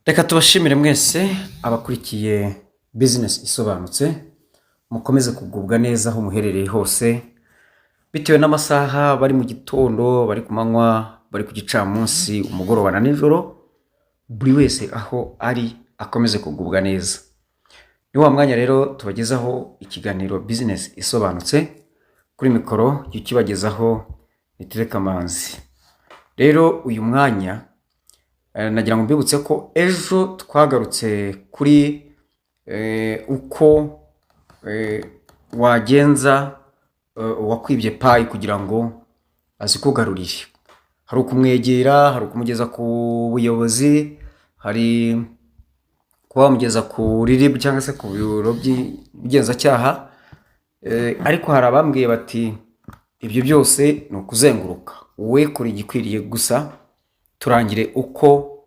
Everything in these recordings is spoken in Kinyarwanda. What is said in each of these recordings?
Reka tubashimire mwese abakurikiye Bizinesi Isobanutse, mukomeze kugubwa neza aho muherereye hose, bitewe n'amasaha bari: mu gitondo, bari ku manywa, bari ku gicamunsi, umugoroba na nijoro. Buri wese aho ari akomeze kugubwa neza. Ni wa mwanya rero tubagezaho ikiganiro Bizinesi Isobanutse. Kuri mikoro jya ukibagezaho ni Kamanzi. Rero uyu mwanya nagira ngo mbibutse ko ejo twagarutse kuri uko wagenza uwakwibye Pi kugira ngo azikugarurire. Hari ukumwegera, hari ukumugeza ku buyobozi, hari kuba wamugeza kuri RIB cyangwa se ku biro by'ubugenzacyaha. Ariko hari abambwiye bati: "Ibyo byose ni ukuzenguruka, wowe kora igikwiriye gusa, turangire uko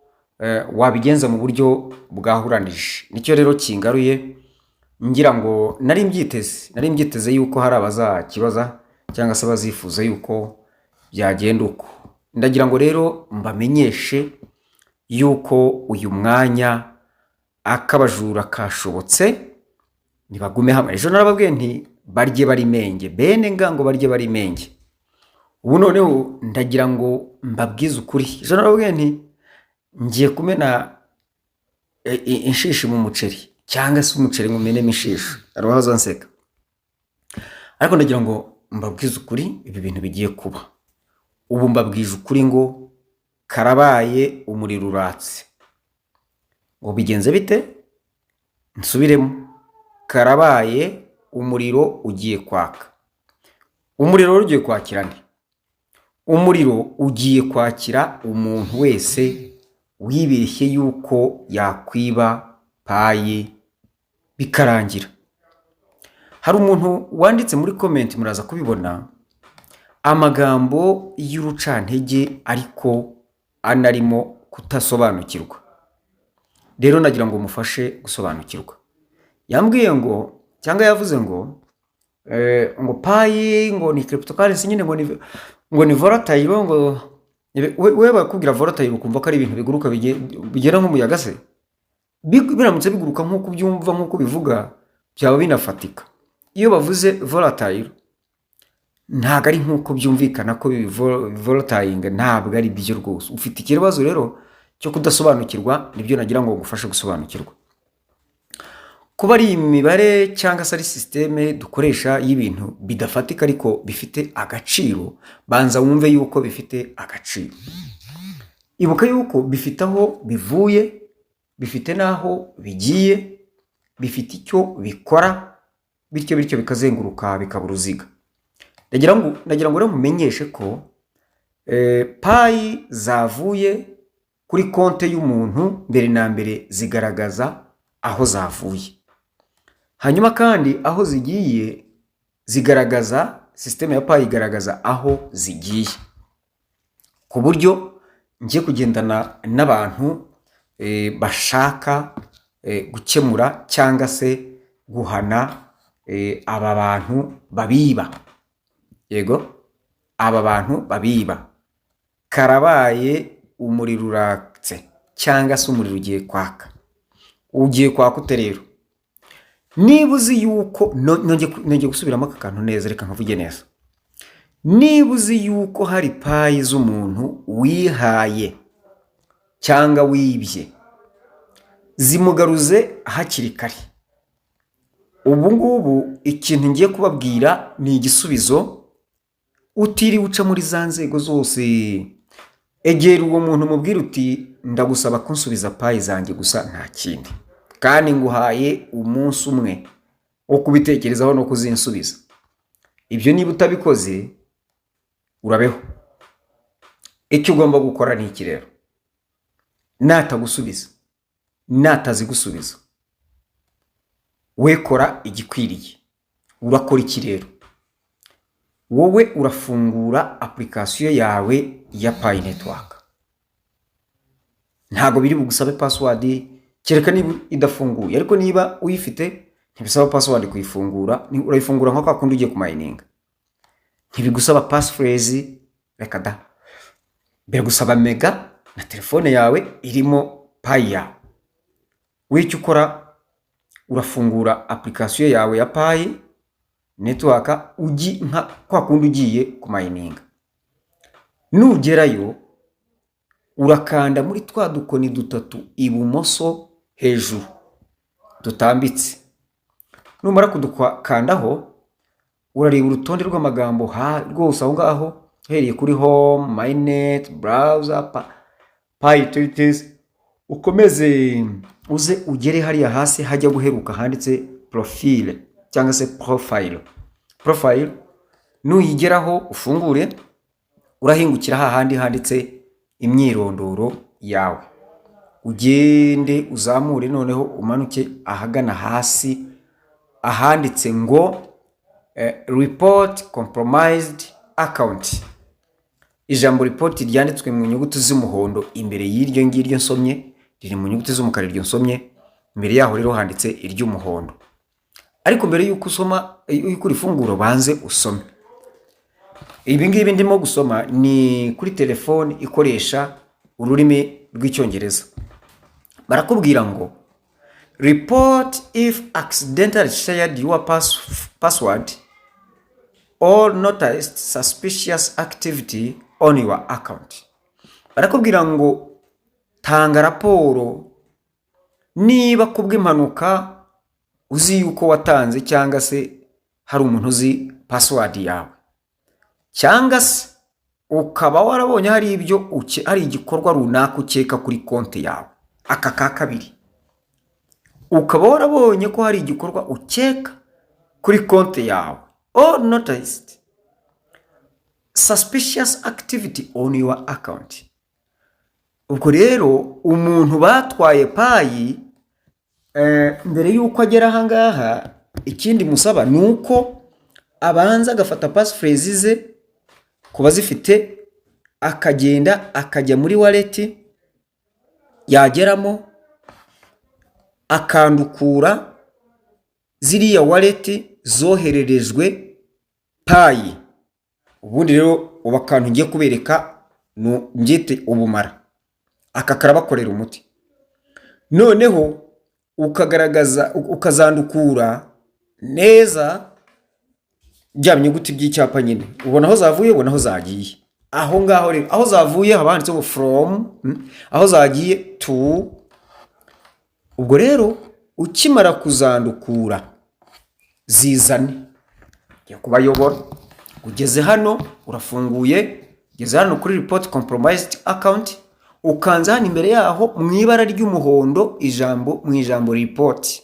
wabigenza mu buryo bwahuranije." Nicyo rero kingaruye. Ngira ngo nari mbyiteze yuko hari abazakibaza cyangwa se abazifuza yuko byagenda uko. Ndagira ngo rero mbamenyeshe yuko uyu mwanya akabajura kashobotse. Nibagume hamwe. Ejo narababwiye nti barye bari menge, bene ngango barye bari menge. Ubu noneho ndagira ngo mbabwize ukuri. Ejo narababwiye nti ngiye kumena inshishi mu muceri, cyangwa se umuceri nkumenemo inshishi. Hari uwahoze anseka, ariko ndagira ngo mbabwize ukuri, ibi bintu bigiye kuba ubu. Mbabwije ukuri ngo karabaye, umuriro uratse. Ngo bigenze bite? Nsubiremo: karabaye, umuriro ugiye kwaka. Umuriro rero ugiye kwakira nde? Umuriro ugiye kwakira umuntu wese wibeshye yuko yakwiba Pi bikarangira. Hari umuntu wanditse muri comment, muraza kubibona, amagambo y'urucantege ariko anarimo kutasobanukirwa. Rero nagira ngo mufashe gusobanukirwa. Yambwiye ngo, cyangwa yavuze ngo ngo Pi ngo ni cryptocurrency nyine, ngo ni volatile. Ngo we bakubwira volatile ukumva ko ari ibintu biguruka, bigera nk'umuyaga. Se biramutse biguruka nk'uko ubyumva, nk'uko bivuga, byaba binafatika? Iyo bavuze volatile ntabwo ari nk'uko byumvikana ko volatile, ntabwo ari byo rwose. Ufite ikibazo rero cyo kudasobanukirwa, nibyo nagira ngo ngufashe gusobanukirwa. Kuba ari imibare cyangwa se ari sisiteme dukoresha y'ibintu bidafatika ariko bifite agaciro, banza wumve yuko bifite agaciro. Ibuka yuko bifite aho bivuye, bifite n'aho bigiye, bifite icyo bikora, bityo bityo bikazenguruka bikaba uruziga. Ndagira ngo rero mumenyeshe ko Pi zavuye kuri konti y'umuntu, mbere na mbere zigaragaza aho zavuye, hanyuma kandi aho zigiye zigaragaza, sisiteme ya Pi igaragaza aho zigiye, ku buryo ngiye kugendana n'abantu bashaka gukemura cyangwa se guhana aba bantu babiba. Yego, aba bantu babiba, karabaye, umuriro uratse cyangwa se umuriro ugiye kwaka. Ugiye kwaka ute rero? Niba uzi yuko, nongeye gusubiramo aka kantu neza, reka nkavuge neza: niba uzi yuko hari Pi z'umuntu wihaye cyangwa wibye, zimugaruze hakiri kare. Ubu ngubu ikintu ngiye kubabwira ni igisubizo utiriwe uca muri za nzego zose. Egera uwo muntu, umubwire uti: "Ndagusaba kunsubiza Pi zanjye gusa, nta kindi, kandi nguhaye umunsi umwe wo kubitekerezaho no kuzinsubiza." Ibyo niba utabikoze, urabeho. Icyo ugomba gukora ni iki rero? Natagusubiza, natazigusubiza, we kora igikwiriye. Urakora iki rero? Wowe urafungura application yawe ya Pi Network. Ntabwo biri bugusabe password, kereka niba idafunguye, ariko niba uyifite ntibisaba password kuyifungura. Urayifungura nka kwa kundi ugiye kumayininga. Ntibigusaba passphrase, reka da. Biragusaba mega na telefone yawe irimo Pi yawe. W'icyo ukora, urafungura application yawe ya Pi Network, ugi nka kwa kundi ugiye kumayininga. Nugerayo urakanda muri twa dukoni dutatu ibumoso hejuru dutambitse. Numara kudukandaho, urareba urutonde rw'amagambo rwose aho ngaho, uhereye kuri home, mainnet, browser, Pi utilities, ukomeze uze ugere hariya hasi hajya guheruka handitse profile cyangwa se profile. Profile nuyigeraho ufungure, urahingukira hahandi handitse imyirondoro yawe. Ugende uzamure, noneho umanuke ahagana hasi ahanditse ngo "Report compromised account". Ijambo "report" ryanditswe mu nyuguti z'umuhondo imbere y'iryo ngiryo nsomye, riri mu nyuguti z'umukara iryo nsomye. Imbere yaho rero handitse iry'umuhondo. Ariko mbere y'uko usoma, y'uko urifungura, banze usome ibi ngibi ndimo gusoma. Ni kuri telefone ikoresha ururimi rw'Icyongereza. Barakubwira ngo "Report if accidentally shared your password or noticed suspicious activity on your account." Barakubwira ngo tanga raporo niba kubw'impanuka uzi yuko watanze cyangwa se hari umuntu uzi password yawe, cyangwa se ukaba warabonye hari ibyo hari igikorwa runaka ukeka kuri konti yawe. Aka ka kabiri, ukaba warabonye ko hari igikorwa ukeka kuri konti yawe, or noticed suspicious activity on your account. Ubwo rero umuntu batwaye Pi, mbere y'uko agera ahangaha, ikindi musaba ni uko abanza agafata passphrase ze ku bazifite, akagenda akajya muri wallet, yageramo akandukura ziriya wallet zohererejwe Pi. Ubundi rero ubu akantu ngiye kubereka mbyite ubumara, aka karabakorera umuti. Noneho ukagaragaza, ukazandukura neza bya binyuguti by'icyapa nyine, ubona aho zavuye, ubona aho zagiye. Aho ngaho rero aho zavuye haba handitseho from, aho zagiye to. Ubwo rero ukimara kuzandukura, zizane, jya kubayobora. Ugeze hano, urafunguye, ugeze hano kuri "Report compromised account", ukanza hano imbere yaho mu ibara ry'umuhondo, ijambo mu ijambo "report",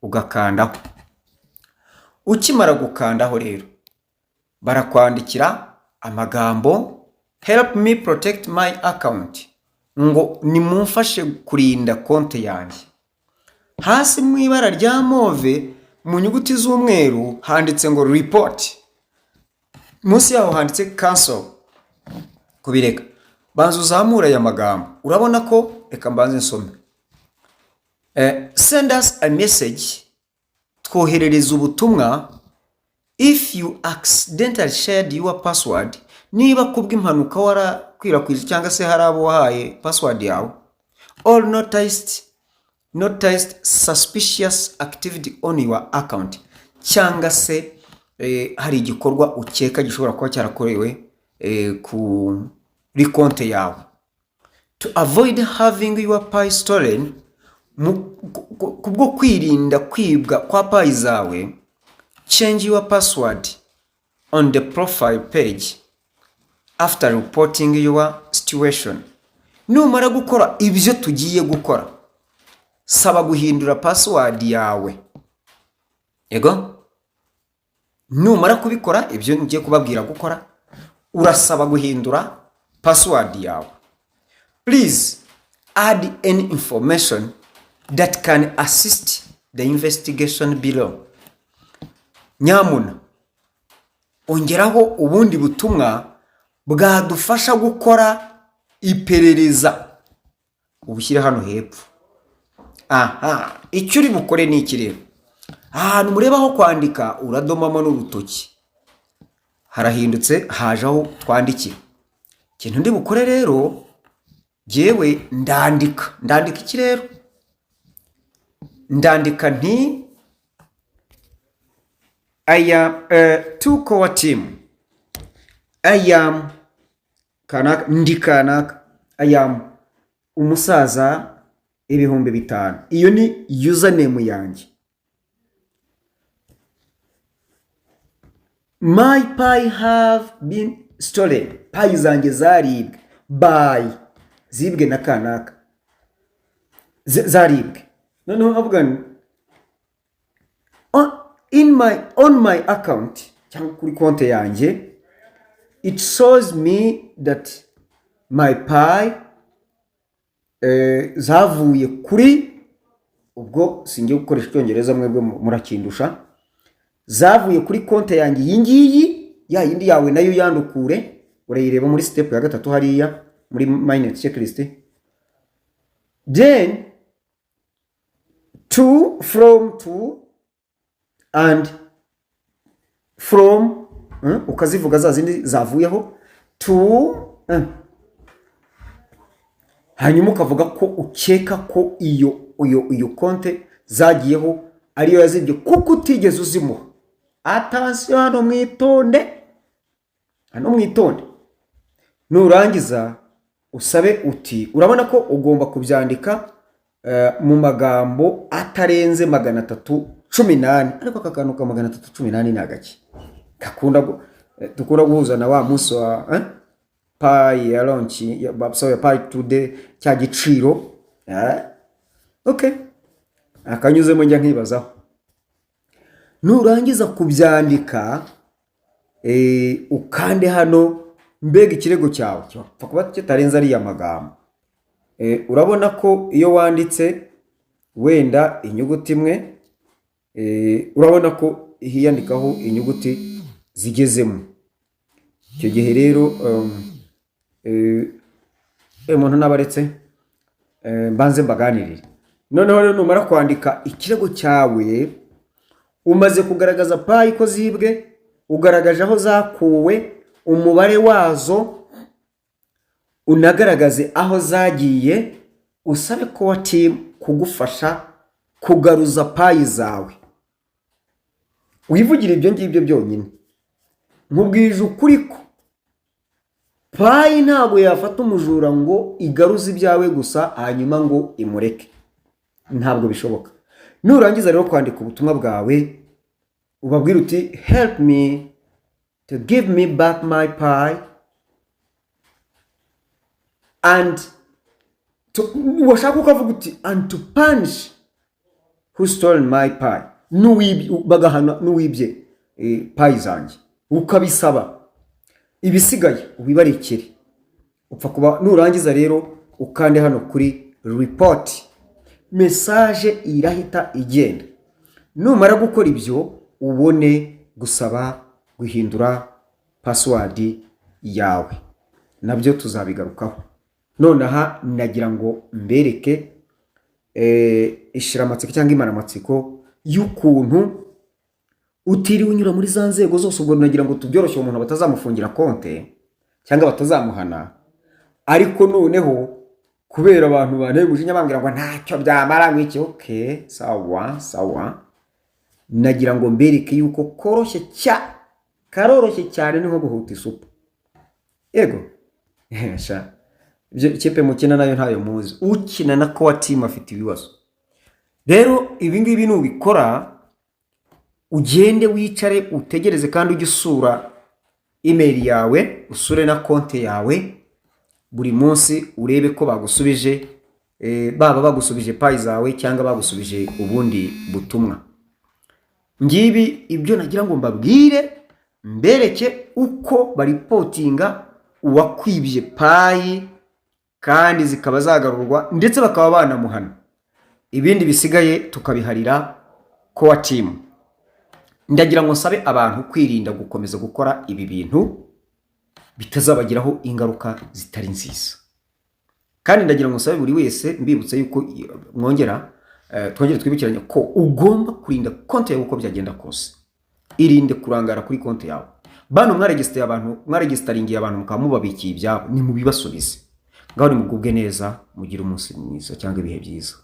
ugakandaho. Ukimara gukandaho rero, barakwandikira amagambo "Help me protect my account", ngo nimumfashe kurinda konti yanjye. Hasi mu ibara rya mauve, mu nyuguti z'umweru, handitse ngo "Report". Munsi yaho handitse "Cancel", kubireka. Banza uzamure aya magambo, urabona ko, reka mbanze nsome. "Send us a message", twoherereza ubutumwa, "if you accidentally shared your password", niba kubw'impanuka warakwirakwije cyangwa se hari abo wahaye password yawe, "or noticed suspicious activity on your account", cyangwa se hari igikorwa ukeka gishobora kuba cyarakorewe kuri konti yawe. "To avoid having your Pi stolen", kubwo kwirinda kwibwa kwa Pi zawe, "change your password on the profile page after reporting your situation." Numara gukora ibyo tugiye gukora, saba guhindura password yawe. Yego, numara kubikora ibyo ngiye kubabwira gukora, urasaba guhindura password yawe. "Please add any information that can assist the investigation below." Nyamuna ongeraho ubundi butumwa bwadufasha gukora iperereza, ubushyire hano hepfo. Aha icyo uri bukore ni iki rero? Ahantu mureba aho kwandika, uradomamo n'urutoki, harahindutse, haje aho twandikira. Ikintu ndi bukore rero, jyewe ndandika. Ndandika iki rero? Ndandika nti "I am to core team, I am kanaka, ndi kanaka, I am umusaza 5000." Iyo ni username yanjye. "My Pi have been stolen", Pi zanjye zaribwe, by, zibwe na kanaka, zaribwe. Noneho nkavuga nti on my account, cyangwa kuri konti yanjye, "it shows me that my Pi zavuye kuri", ubwo singiye gukoresha Icyongereza, mwebwe murakindusha, zavuye kuri konti yanjye iyi ngiyi. Ya yindi yawe nayo yandukure, urayireba muri step ya gatatu hariya muri mainnet checklist. Then to, from, to and from, ukazivuga za zindi zavuyeho to, Hanyuma ukavuga ko ukeka ko iyo konte zagiyeho ariyo yazibye kuko utigeze uzimuha. Attention hano, mwitonde hano, mwitonde. Nurangiza usabe uti, urabona ko ugomba kubyandika mu magambo atarenze 314. Ariko aka kantu ka 314 ni agaki gakunda dukunda guhuza na wa munsi wa Pi ya launch ya, sorry, Pi Today, cya giciro. Okay, akanyuzemo njya nkibazaho. Nurangiza kubyandika, ukande hano. Mbega ikirego cyawe kipfa kuba kitarenze ariya magambo. Urabona ko iyo wanditse wenda inyuguti imwe, urabona ko hiyandikaho inyuguti zigezemo. Icyo gihe rero umuntu n'abaretse mbanze mbaganirire. Noneho rero numara kwandika ikirego cyawe, umaze kugaragaza Pi ko zibwe, ugaragaje aho zakuwe, umubare wazo, unagaragaze aho zagiye, usabe core team kugufasha kugaruza Pi zawe, wivugire ibyo ngibyo byonyine. Nkubwije ukuri ko Pi ntabwo yafata umujura ngo igaruze ibyawe gusa hanyuma ngo imureke, ntabwo bishoboka. Nurangiza rero kwandika ubutumwa bwawe, ubabwira uti "Help me to give me back my Pi and to", washaka ukavuga uti "and to punish who stole my Pi", n'uwibye, bagahana n'uwibye Pi zanjye, ukabisaba. Ibisigaye ubibarekere, upfa kuba. Nurangiza rero ukande hano kuri report, message irahita igenda. Numara gukora ibyo, ubone gusaba guhindura password yawe, nabyo tuzabigarukaho. Nonaha nagira ngo mbereke ishiramatsiko cyangwa imaramatsiko y'ukuntu utiriwe unyura muri za nzego zose. Ubwo nagira ngo tubyoroshye, umuntu batazamufungira konte cyangwa batazamuhana. Ariko noneho kubera abantu banteye umujinya bambwira ngo ntacyo byamara, ngo iki, okay, sawa sawa. Nagira ngo mbereke yuko koroshye cya karoroshye cyane, ni nko guhuta isupu. Yego sha, ibyo ikipe mukina nayo ntayo muzi. Ukina na core team afite ibibazo. Rero ibi ngibi nubikora, ugende wicare utegereze, kandi ujye usura email yawe, usure na konti yawe buri munsi, urebe ko bagusubije, baba bagusubije Pi zawe cyangwa bagusubije ubundi butumwa. Ngibi ibyo nagira ngo mbabwire, mbereke uko bareportinga uwakwibye Pi kandi zikaba zagarurwa, ndetse bakaba banamuhana. Ibindi bisigaye tukabiharira core team. Ndagira ngo nsabe abantu kwirinda gukomeza gukora ibi bintu bitazabagiraho ingaruka zitari nziza. Kandi ndagira ngo nsabe buri wese, mbibutsa yuko mwongera twongere twibukiranye ko ugomba kurinda konti yawe uko byagenda kose. Irinde kurangara kuri konti yawe. Bano mwaregisitaye abantu, mwaregisteringiye abantu mukaba mubabikiye ibyabo, ni mubibasubize. Ngaho nimugubwe neza, mugire umunsi mwiza cyangwa ibihe byiza.